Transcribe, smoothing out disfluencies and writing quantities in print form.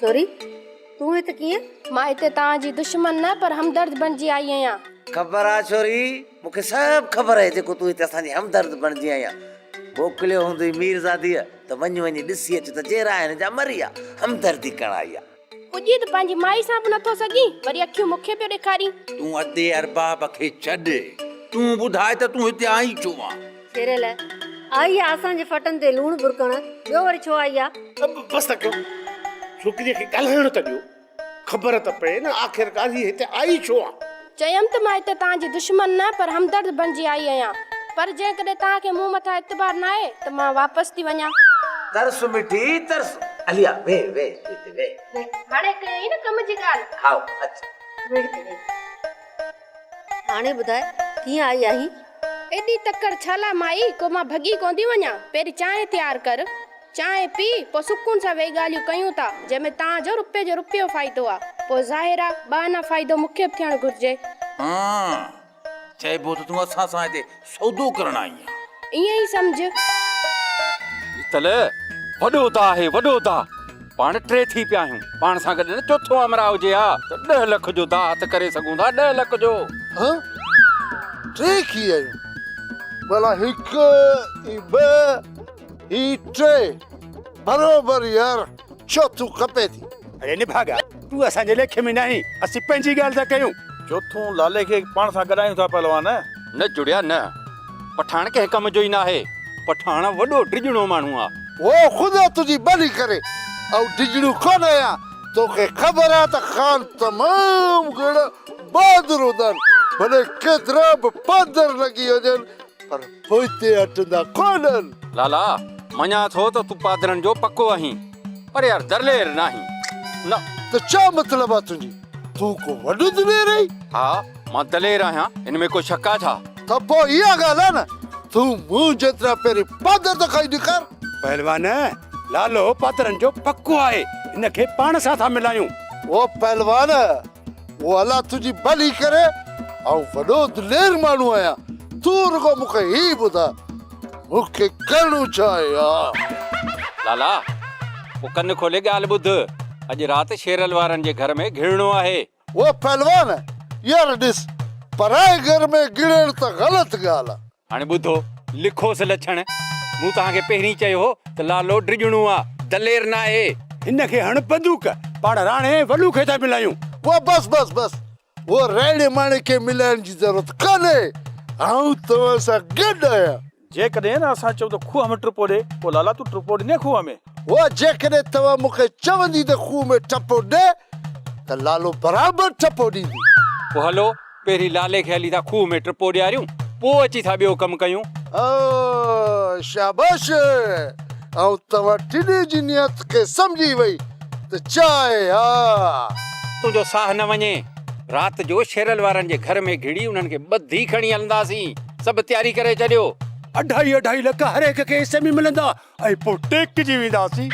ڇوري، تون هت ڪيئن؟ مان هتي توهان جي دشمن نه پر همدرد بڻجي آئي آهيان. خبر آ ڇوري، مون کي سڀ خبر آهي جيڪو تون هتي اسان جي همدرد بڻجي آئي آن. موڪليو هوندئي ميرزاديء ته وڃ وڃي ڏسي اچ ته جيرا آهن جا مري آ، همدردي ڪرڻ آئي آ. پڄي ته پنهنجي مائي سان به نٿو سگهين، وري اکيون مون کي پيو ڏيکارين. تون ادي ارباب کي ڇڏ، تون ٻڌاء ته تون هتي آئين ڇو آن؟ شيرل، آئي آ اسان جي ڦٽن تي لوڻ ٻرڪڻ، ٻيو وري ڇو آئي آ؟ بس ته ڪيو، ڇوڪريء کي ڳالهائڻ ته ڏيو، خبر ته پئي نه آخرڪار هيء هتي آئي ڇو آ؟ چيم ته مان هتي توهان جي دشمن نه پر همدرد بڻجي آئي آهيان، پر جيڪڏهن توهان کي مون مٿان اعتبار ناهي ته مان واپس ٿي وڃان. ترس مٺي ترس. هلي آ ويهه ويهه تون هتي ويهه. هاڻي ڪيائين نه ڪم جي ڳالهه. هائو اچ. ويهه هتي ويهه. هاڻي ٻڌاء ڪيئن آئي آهين؟ ايڏي تڪڙ ڇا لاء مائي، ڪو مان ڀڳي ڪونه ٿي وڃان، پهرين چانهه تيار ڪر. چانهه پي، پوء سڪون سان ويهي ڳالهيون ڪيون ٿا، جنهن ۾ توهان جو رپئي جو رپيو فائدو آ. پوء ظاهر آ، ٻه آنا فائدو مون کي به ٿيڻ گهرجي. ها، چئبو ته تون اسان سان هتي سودو ڪرڻ آئي آن. ائين ئي سمجهه. جتل، وڏو داء آهي، وڏو داء. پاڻ ٽي ٿي پيا آهيون. پاڻ سان گڏ نه چوٿون همراهه هجي ها ته ڏهه لک جو داء هٿ ڪري سگهون ٿا، ڏهه لک جو. ها، ٽي ڪيئن آهيون؟ ڀلا هڪ، هي ٻه. هي ٽي بروبر يار چوٿون کپي ٿي. اڙي نڀاڳا تون اسان جي ليکي ۾ ناهين اسين پنهنجي ڳالهه ٿا ڪيون. چوٿون لالي کي پاڻ سان گڏايون ٿا پهلوان. نه جڙيا نه، پٺاڻ ڪنهن ڪم جو ئي ناهي، پٺاڻ وڏو ڊڄڻو ماڻهو آ. او خدا تنهنجي ڀلي ڪري، آئون ڊڄڻو ڪونه آهيان، توکي خبر آ ته خان تمام گهڻا بهادر هوندا آهن، ڀلي ڪيترا به پادر لڳي وڃن پر پوئتي هٽندا ڪونهن. لالا، مڃان ٿو ته تون پادرن جو پڪو آهين، پر يار درلير ناهين. نه. ته ڇا مطلب آ تنهنجي؟ تون ڪو وڏو دلير آهين؟ ها، مان دلير آهيان، ان ۾ ڪو شڪ آ ڇا؟ ته پوء اها ڳالهه آ نه، تون مون جيترا پهرين پادر ته کائي ڏيکار. پهلوان، لالو پادرن جو پڪو آهي، هن کي پاڻ سان ٿا ملايون. او پهلوان، او الله تنهنجي ڀلي ڪري، آئون وڏو دلير ماڻهو آهيان، تون رڳو مون کي هي ٻڌاء، مون کي ڪرڻو ڇا آهي؟ ها. لالا، پوء ڪن کولي ڳالهه ٻڌ، اڄ رات شيرل وارن جي گهر ۾ گهڙڻو آهي. او پهلوان، يار ڏس، پرائي گهر ۾ گهڙڻ ته غلط ڳالهه آ. هاڻي ٻڌو، لکوس لڇڻ، مون توهان کي پهرين چيو هو ته لالو ڊڄڻو آ، دلير ناهي. هن کي هڻ بندوق، پاڻ راڻي ولو کي ٿا ملايون. واه بس بس بس، اهو رهڙي ماڻي کي ملائڻ جي ضرورت ڪانهي، آئون توهان سان گڏ آهيان. جيڪڏهن نه اسان چئون ته کوهه ۾ ٽپو ڏي، پوء لالا تون ٽپو ڏيندين کوهه ۾؟ واه جيڪڏهن توهان مون کي چوندي ته کوهه ۾ ٽپو ڏي ته لالو برابر ٽپو ڏيندي. پوء هلو، پهرين لالي کي هلي ٿا کوهه ۾ ٽپو ڏياريون، پوء اچي ٿا ٻيو ڪم ڪيون. آه شاباش! آئون توهان ٽنهي جي نيت کي سمجهي وئي ته ڇا آهي ها. تنهنجو ساهه نه وڃي. رات جو شيرل وارن جي گهر ۾ گهڙي انهن کي ٻڌي کڻي هلنداسين. سڀ تياري ڪري ڇڏيو. اڍائي اڍائي لک هر هڪ کي حصي ۾ ملندا ۽ پوء ٽيڪجي وينداسين.